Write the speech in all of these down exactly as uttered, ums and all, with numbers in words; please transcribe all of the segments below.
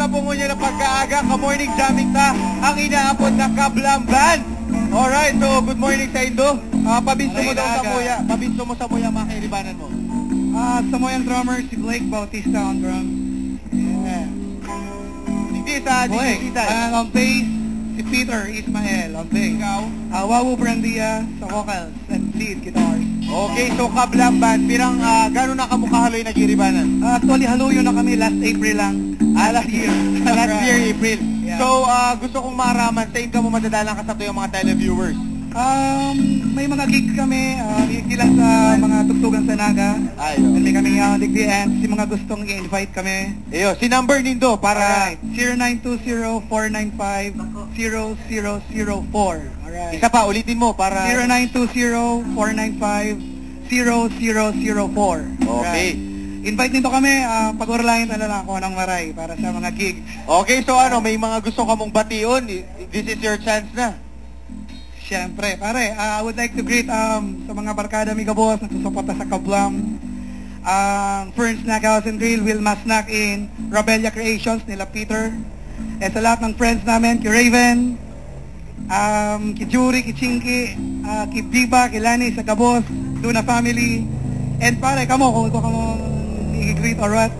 Sa pungo niya na pagkaaga, ka-morning jamming ta, ang inaapod na Kablam Band. Alright, so good morning sa indo. Ah, pabinso mo Maray daw na sa aga. Muya, pabinso mo sa muya, mga kairibanan mo. Ah, sa Moyang drummer, si Blake Bautista on drums. Yeah. Hindi sa Boy, digisitan. Ah, on bass, si Peter Ismael on bass. Ikaw? Ah, Wawu Brandia sa vocals and lead guitars. Okay, so Kablam Band, pirang, ah, gano'n na kamo kahaloy nag-iiribanan? Ah, actually, haloyo na kami last April lang. Ah, last Last year. Last year, April. Yeah. So, ah, gusto kong maaraman, sain kamo madadalan ka satuyang mga televiewers? Um, may mga gigs kami, ah, gigs lang sa mga tugtugan sa Naga. Ay, oh. And may kami, ah, digdi and si mga gustong i-invite kami. Iyo, si number nindo para Alright. Zero nine two zero four nine five zero zero zero four. Alright. Isa pa, ulitin mo para Zero nine two zero four nine five zero zero zero four. Okay. Alright. Invite nindo kami, ah, pag-oralayan ta na lang kung anong maray para sa mga gigs. Okay, so ano, may mga gusto kamong bation? I-, this is your chance na. Siyempre, pare, ah, I would like to greet, um, sa mga barkada mi gabos nagsusuporta sa Kablam. Ang Fern's Snack House and Grill, Wilma Snack in Rabella Creations nila Peter. Eh, sa lahat ng friends namin, ki Raven, um, ki Jury, ki Chinky, ah, ki Biba, ki Lani, sa gabos, Luna family. And pare, kamo, kung ikaw kamo i-greet or what.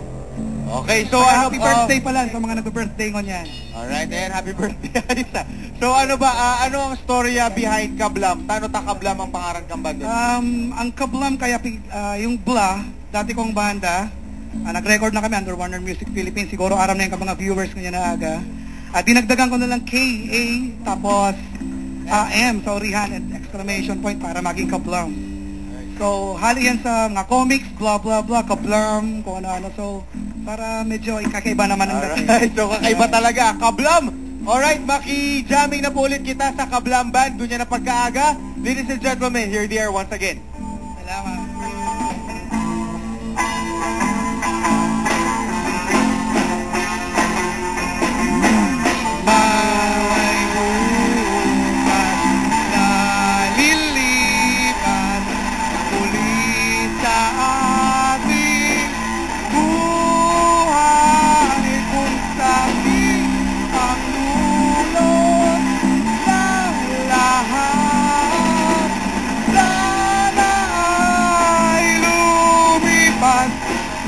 Okay, so Saka ano, happy birthday ah, pala sa mga nagbe-birthday ngunyan. Alright, ayan, happy birthday, Alisa. So ano ba, ah, ano ang storya behind Kablam? Tano ta Kablam ang pangaran kan banda? Um, ang Kablam kaya pi-, ah, yung Bla, dati kong banda, ah, nag-record na kami under Warner Music Philippines. Siguro aram na yung mga viewers ko niya na aga. At dinagdagan ko na lang K A, tapos, ah, M sa urihan and exclamation point para maging Kablam. So, hali yan sa mga comics, blah, blah, blah, Kablam, kung ano-ano. So, para medyo ikakaiba naman ang dating. Alright, so kakaiba Alright. talaga, Kablam! Alright, maki-jamming na po ulit kita sa Kablam Band, dunya na pagkaaga. Ladies and gentlemen, here they are once again. Salamat. May bukas na lilipas ulit sa ating buhay kung sabi ang dulot ng lahat. Sana ay lumipas,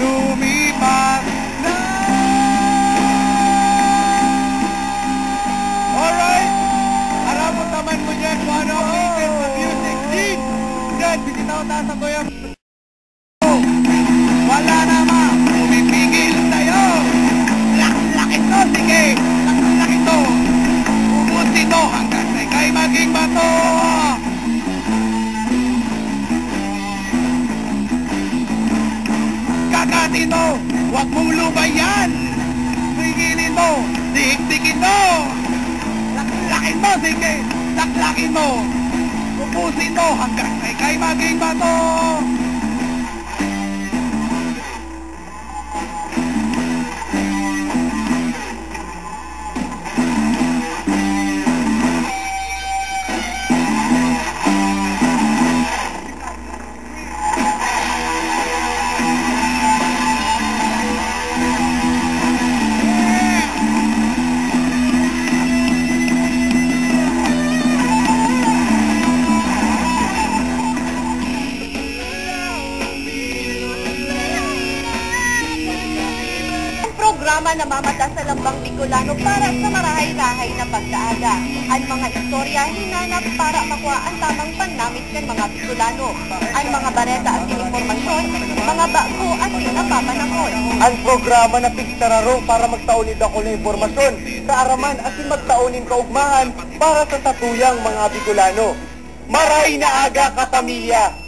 lumipas na. Alright! Aram mo naman mo niyan kung ano ang latest na music scene. Diyan, bisitaw tayo sa Kuya. Wala namang pumipigil sa'yo. Laklakin mo, sige, laklakin mo. Ubusin mo hanggang sa ika'y maging bato. Kakatin mo, wag mong lubayan. Pigilin mo, dikdikin mo. Laklakin mo, sige, laklakin mo. Ubusin mo hanggang sa ika'y maging bato. Programa na mamata sa lambang Bicolano para sa marahay-rahay na pagkaaga. An mga istorya hinanap para makua an tamang panamit kan mga Bicolano. An mga bareta asin impormasyon, mga bago asin napapanahon. An programa na pigsararo para magtao nin dakul na impormasyon, kaaraman asin magtao nin kaugmahan para sa satuyang mga Bicolano. Maray na aga, kapamilya!